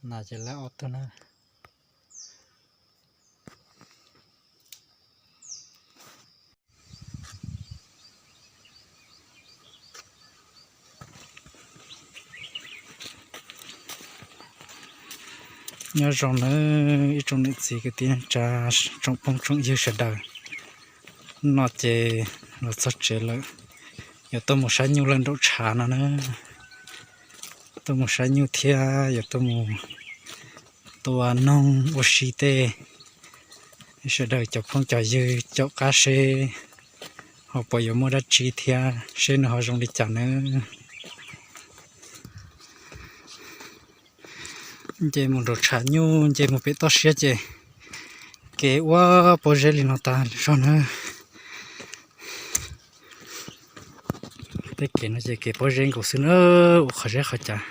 Nas ces lawv ob tug na. Nyob zoo nawb ib tsoom niam txiv kwv tij neej tsa, tsoom phooj tsoom ywg sawv daws. No ces los txog tsev lawm, yuav tuaj mus saib nyuj lawm nraum tshav no na. Tuaj mus saib nyuj thiab yuav tuaj mus tua noog ua si tej. Sawv daws cov phooj cov ywg caum qab seb ho puas yuav muaj dab tsi thiab seb nws ho zoo li cas nawb. Nce mus nraum tshav nyuj nce mus pem toj siab ces kev ua pob zeb li no tas zog na. Tej kev no ces kev pob zeb nkaus xwb na, ua qhov zeb qhov cas.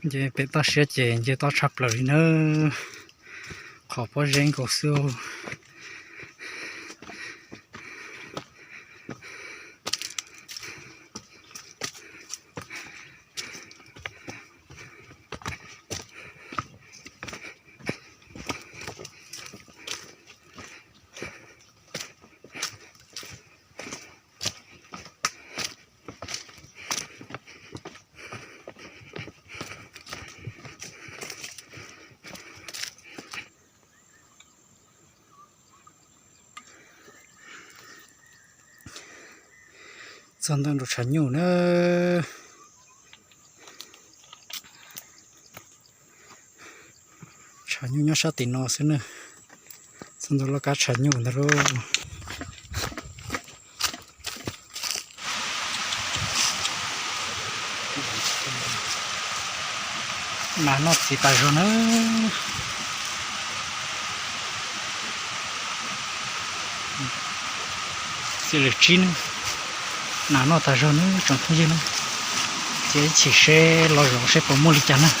Nce pem toj siab ces nce tob tshaj plaws li nawb, qhov pob zeb nkaus xwb. Txog ntawm nraum tshav nyuj na. Tshav nyuj nyob sab tim no xwb na. Txog ntawm lub kab tshav nyuj ntag lauj. Nas noj txiv tas zog na. Txiv lwm tsib na. Nas noj tas zog na tsoom phooj ywg na. Ces ib chim seb los zaum seb puas muaj li cas na.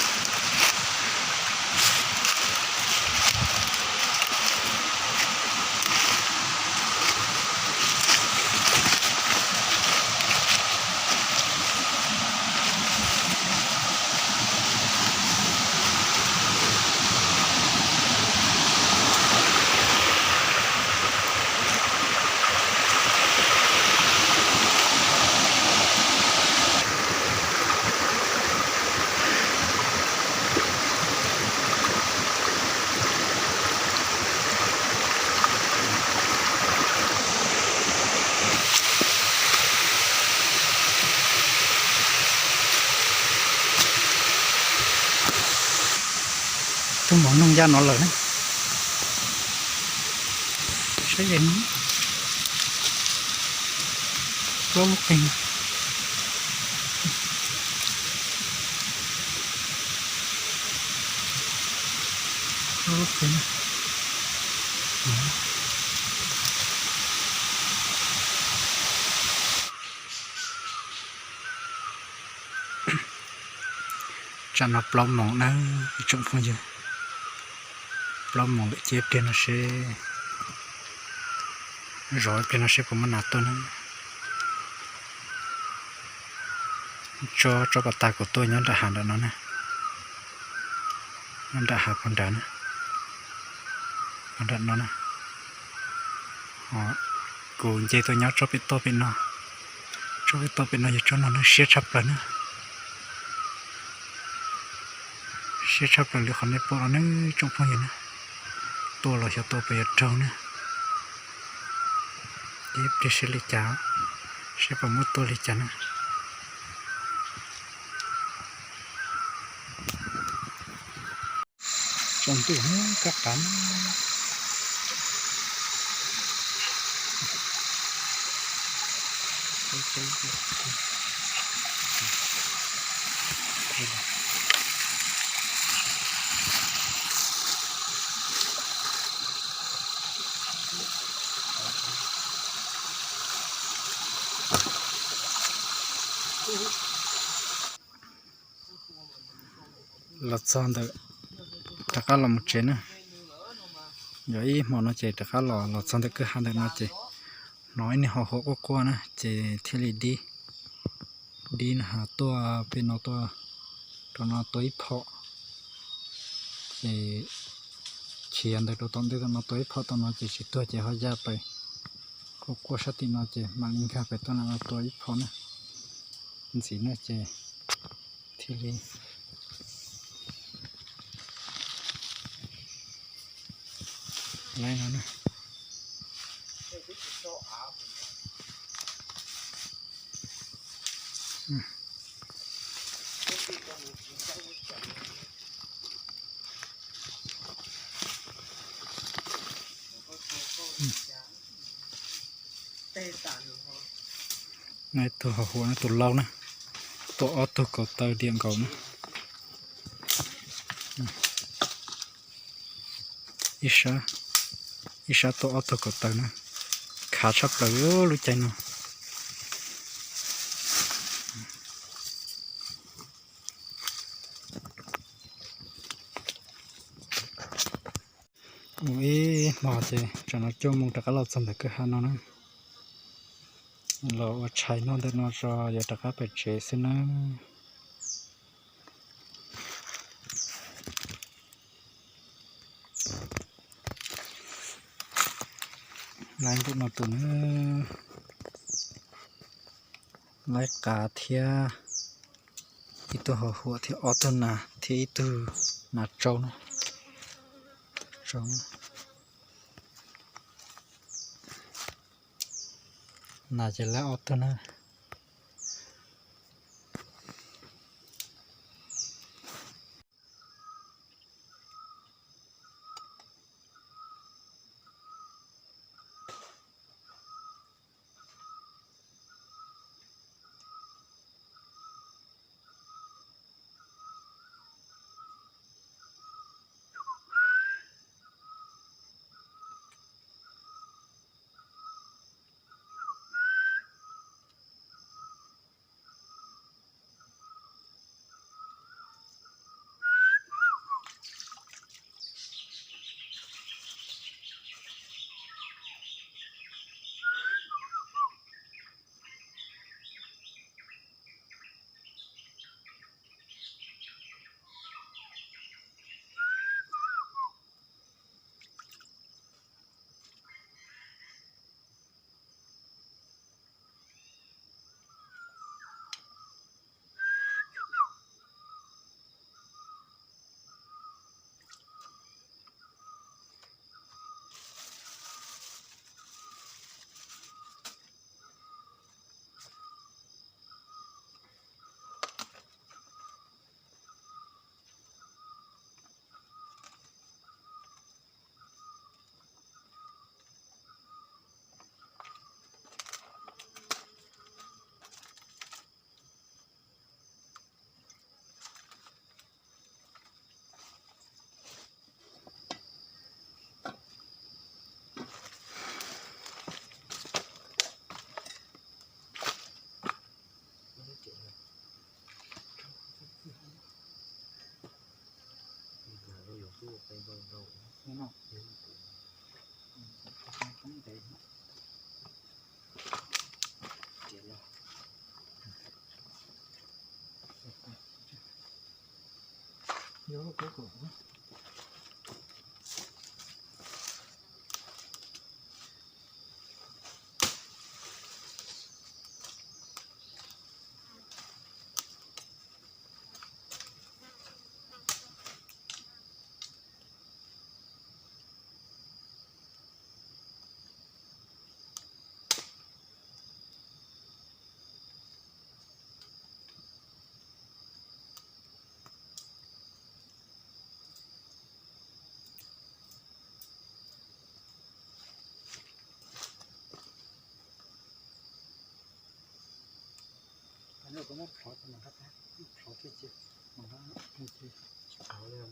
Tus mos noog ya no lawm ne. Saib ze no. Plaub lub qe. Plaub lub qe. Tsam no plaub moos na, ib tsoom phooj ywg. Plaub moos lawm ces ib pliag no seb, zov ib pliag no seb puas muaj nas tuaj na. Tsob, tsob pas tas kuv tuaj nyob nram hav nram no na. Nyob nram hav puag nrad na. Puag nram no na. Kuv nce tuaj nyob tsob pem toj pem no. Tsob pem toj pem no yog tsob no na, siab tshaj plaws na. Siab tshaj plaws li qhov nej pom no na tsoom phooj ywg na. Tua los xyov tua puas yuav raug na. Ib pliag seb li cas, seb puas muab tua li cas na. Tsaus ntuj kab qav. Los txog ntawm, rov qab los mus tsev na. Yog ib hmo no ces rov qab los, los txog ntawm kwj ha ntawm no ces hnov ib niag ho huam quaj quaj na ces thiaj li dib, dib na ha tuaj pem no tuaj, rau no tua ib phom, ces khiav ntawd rau tom ntej tom no tua ib phom tom no ces tsis tuag ces ho ya pais quaj quaj sab tim no ces mam li nkag pem tuaj no tua ib phom na. Ntxiv no ces thiaj li laib no na. Ib tug ho huam na, tus lau na, tua ob tug kaus taw diam nkaus na. Ib sab, ib sab tua ob tug kaus taw na, khav tshaj plaws lub caij no. Ua ib hmo ces tsam no cuaj moos rov qab los txog ntawm kwj ha no na. Los ua tshais noj ntawm no tso yuav rov qab pem tsev xwb na. Laib npaum no tus na. Laib qav thiab ib tug ho huam thiab ob tug nas thiab ib tug nas tsau na. Tsau. Nas ces laib ob tug na.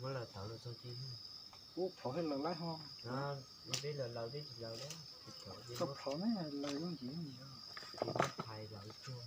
Muab lawv tawv los txog ces, ub, plhov hej lawm laib ho. Peb lawv laws teb tsis laws, koj plhov ne, laws yooj yim yooj yim. Ces muab phais los ib tsuag.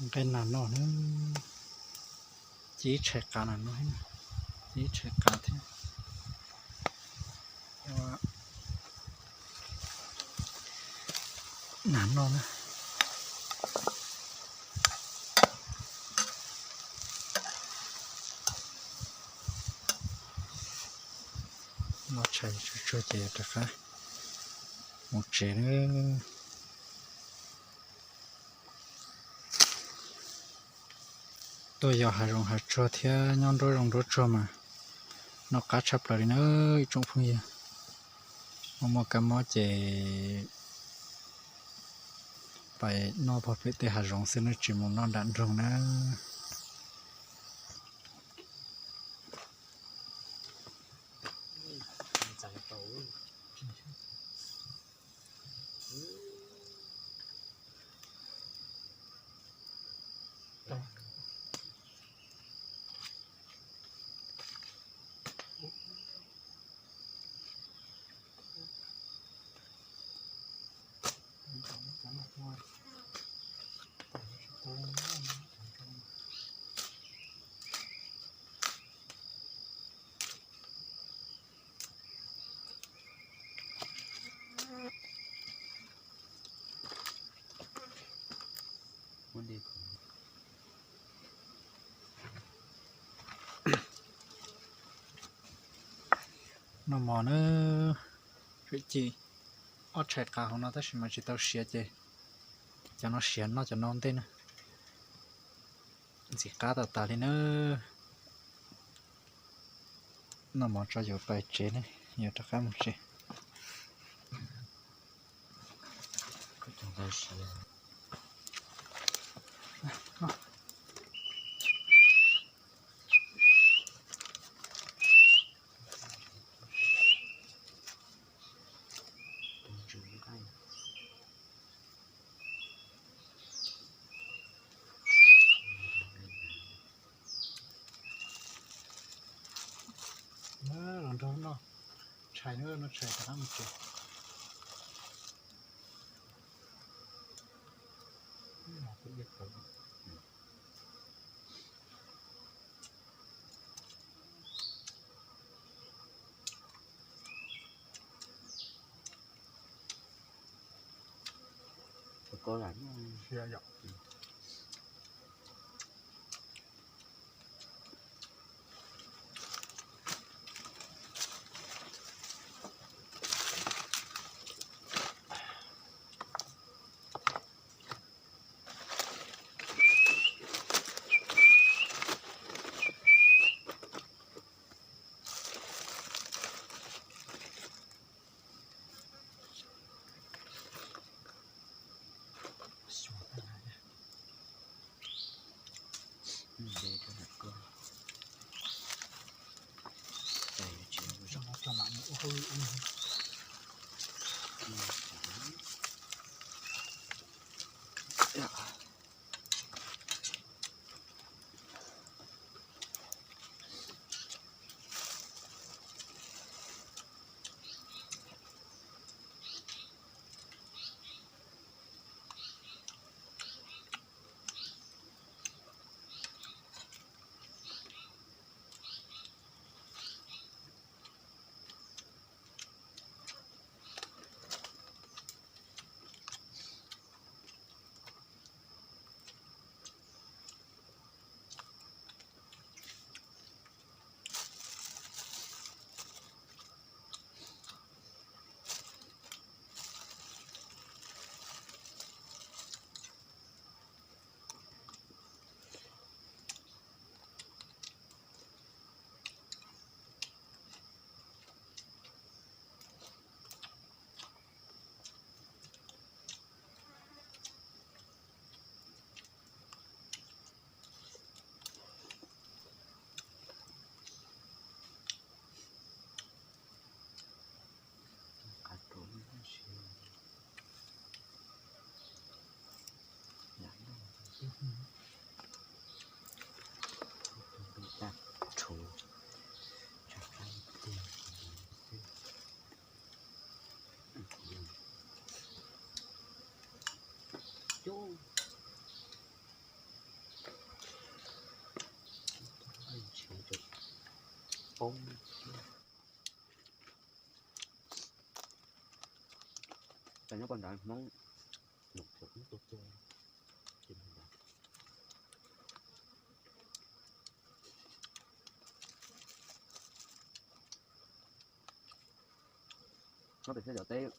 Nqaij nas noj na, cia ib tshais qav na no, cia ib tshais qav thiab. Nas noj na. Noj tshais tsuag tsuag ces rov qab mus tsev na. Tuaj yos hav zoov hav tsuag thiab nyob nruab zoov nruab tsuag mas noj qab tshaj plaws li na ib tsoom phooj ywg. Muaj muaj kab mob ces pais noj pog pem tej hav zoov xwb, nej tsis mus noj nram nroog na. Noj mov na, tsuam ci ob tshais qav hauv no tab sis mas tsis tau siav ces cov no siav noj cov no ua ntej na. Ntxim qab tas tas li na. Noj mov tso yuav pais tsev ne, yuav rov qab mus tsev. Los nrog noj tshais, noj tshais rov qab mus tsev. Cov nyob poj nrad Hmoob, num thaum ub tuaj tuaj, ces nyob nrad. Nyob pem xeeb cov teb.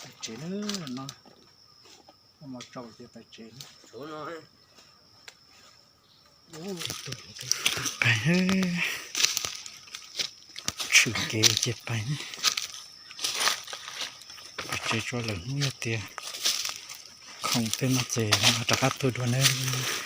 Pais tsev na, no mos tsaus ces pais tsev. Pais, tshwm kev ces pais, pais tsev tso lawm hnub yog tias khoom tej no ces rov qab tuaj dua nawb.